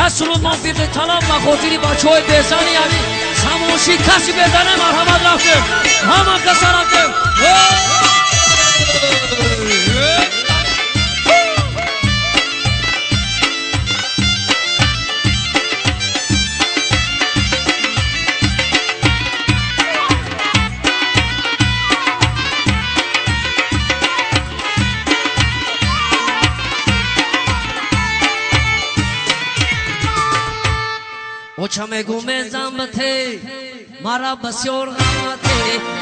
Я суруд мофиқи талаб ба хотири бачаҳои безани, яъни самоши каси безане, марҳамат, рафтем, ҳама каса рафтем. Оча мегу мезам те, мара басёр ғамате.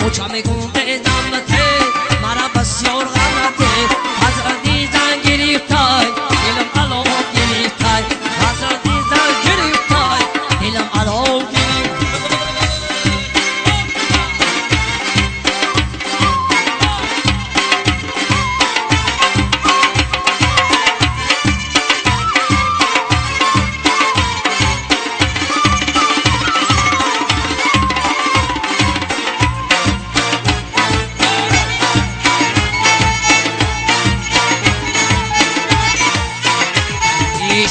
Оча мегу мезам те, мара басёр ғамате. Ҳазрати зан гирифтай, дилам алов гирифтай. Ҳазрати зан гирифтай, дилам алов гирифтай.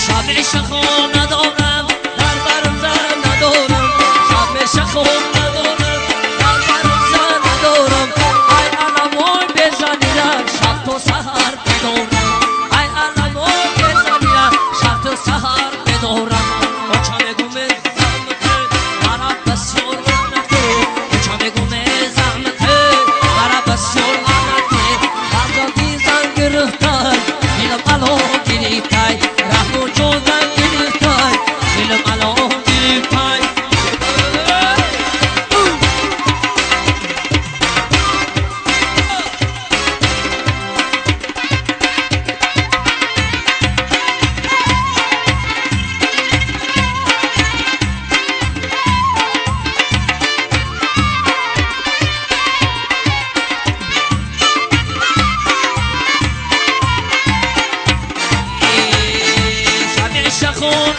شب شخو ندارم، در برم زن ندارم. شب شخو ندارم، در برم زن ندارم. ای علمای بزنیدم، شب تا سحر بدارم. ای علمای بزنیدم، شب تا سحر بدارم. اوچا میگم زحمته، مرا بسیار غمته. اوچا میگم زحمته، مرا بسیار غمته. ازادی زن گرفتای، دلم الو گرفتای.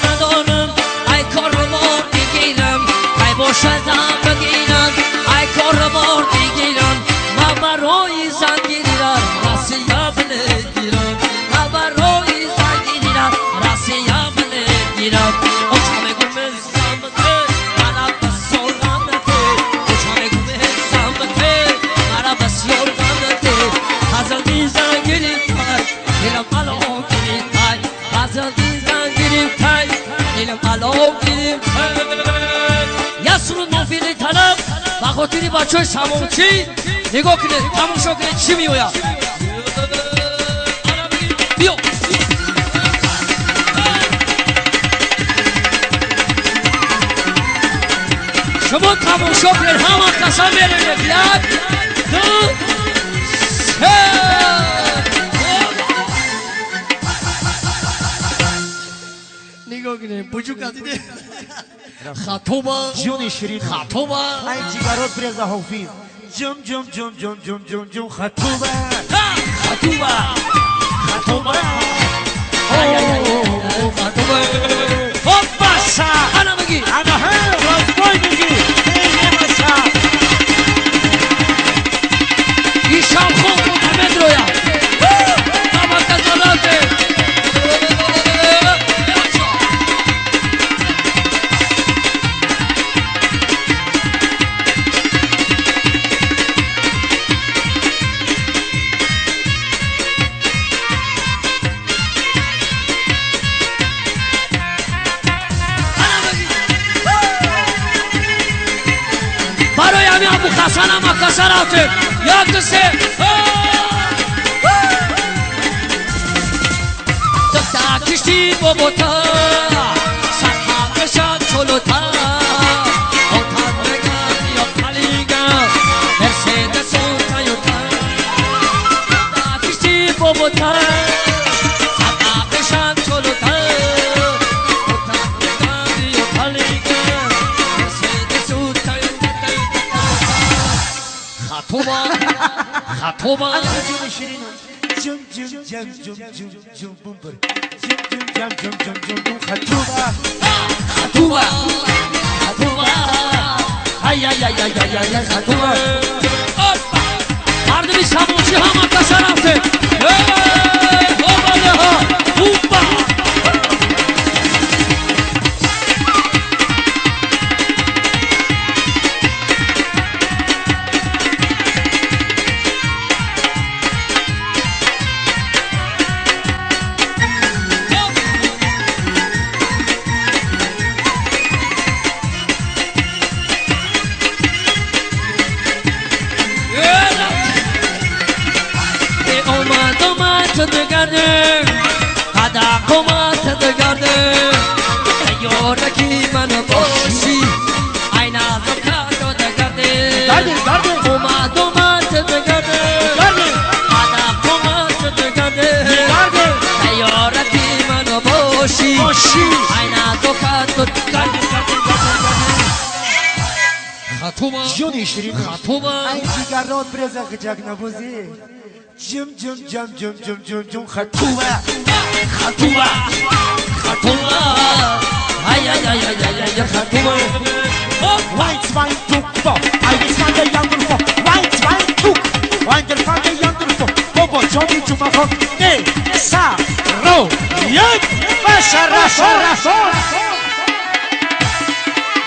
ندارم ای کاربار بگیرم، ای باشدم بگیرم، ای کاربار بگیرم. من برای زن گیرم رسیه بگیرم، من برای زن گیرم رسیه بگیرم. اوچا میگم زحمته، مرا بسیار غمته. اوچا میگم زحمته، مرا بسیار غمته. حضرتی زن گرفتای، دلم الان گرفتای. حضرتی زن گرفتای، دلم الان گرفتای. Я суруд мофиқи талаб ба хотири бачаҳои самончӣ. Нигоҳ кунед, тамошо кунед, чӣ меояд. Биё шумо тамошо кунед, ҳама каса меравед. Як, ду, се. Нигоҳ кунед, буҷука диде. Хатоба, ҷони ширин, хатоба. Ай ҷигарот бреза ҳофиз. Ҷум ҷум ҷум ҷум ҷум ҷум ҷум хатоба. Хатоба, хатоба. Ай ай ай, хатоба. Хопаса, ана бигӣ. Ана ҳа, разбой бигӣ. Эй немаша. Ишам хоб мутамедроя. Ҳама казалате. Абу Хасан ама каса рафтем. Як, ду, се. Духта кишти бобота, садҳа кашад чолота. Отат меган ё қалига, Мерседесу Тойота. Духта кишти бобота, садҳа кашад чолота. Отат меган ё қалига, Мерседесу Тойота. Хатоба, хатоба. Ҷони ширинам. Ҷум ҷум ҷам ҷум ҷум ҷум бумбур. Ҷум ҷум ҷам ҷум ҷум ҷум бум хатоба. Хатоба, хатоба. Ай ай ай ай ай ай хатоба. Опа! Мардуми самончӣ ҳама каса рафтем. Эй, хобалеҳо, упа! تیارکی من باشی ای نازم که دگرده اومد اومد دگرده ادب اومد دگرده تیارکی من باشی ای نازم که دگرده خاتوما جونی شیرین خاتوما ای جگرات برزا خجک نبوزی جم جم جم جم جم جم جم خاتوما خاتوما خاتوما ay ay ay ay ay ay خاتوما 1 2 2 4 1 2 3 4 1 2 2 1 2 3 4 بابا جانی جمعه خان نه سا رو یک باشا راسا راسا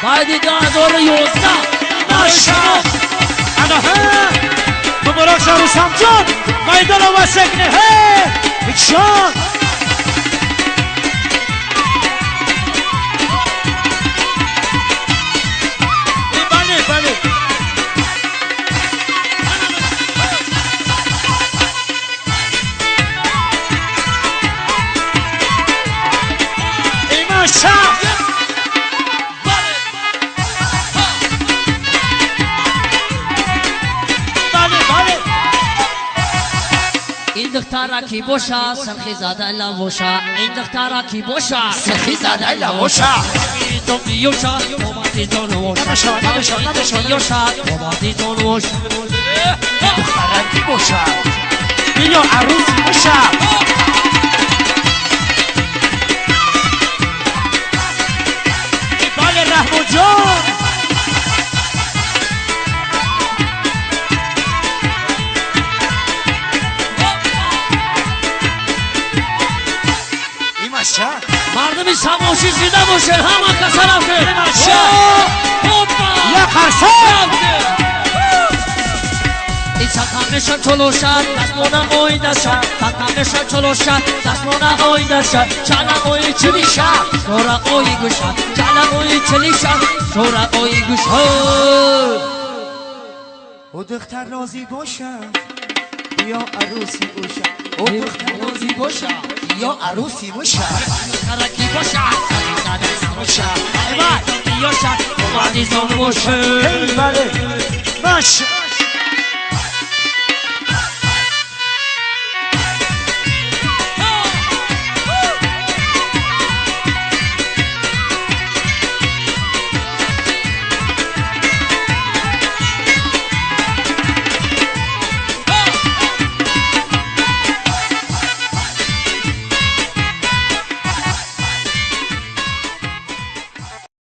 بعد 2011 ماشا انا ها مبارک شهر جان میدان و سکنه ها جان بله بله ماشا این دخترا کی باشه سرخی زاده لوشا این دخترا کی باشه سرخی زاده لوشا تو بیوشا اومدی تو نوشا بیوشا اومدی تو نوشا دخترا کی باشه بیا عروس باشه بله رحمان جان مردمی سماشی زیده باشه همه کسا رفته یا قرصان این چکمشان چلوشد دستمانه آیده شد چکمشان چلوشد دستمانه آیده شد چلم آی چلی شد شورا آی گوشد چلم آی چلی شد شورا آی گوشد او دختر راضی باشه یا عروسی باشه او دختر راضی باشه یا عروسی باشه ترکی باشه باشه ایوای یاشا اومدی زون باشه بله باشه.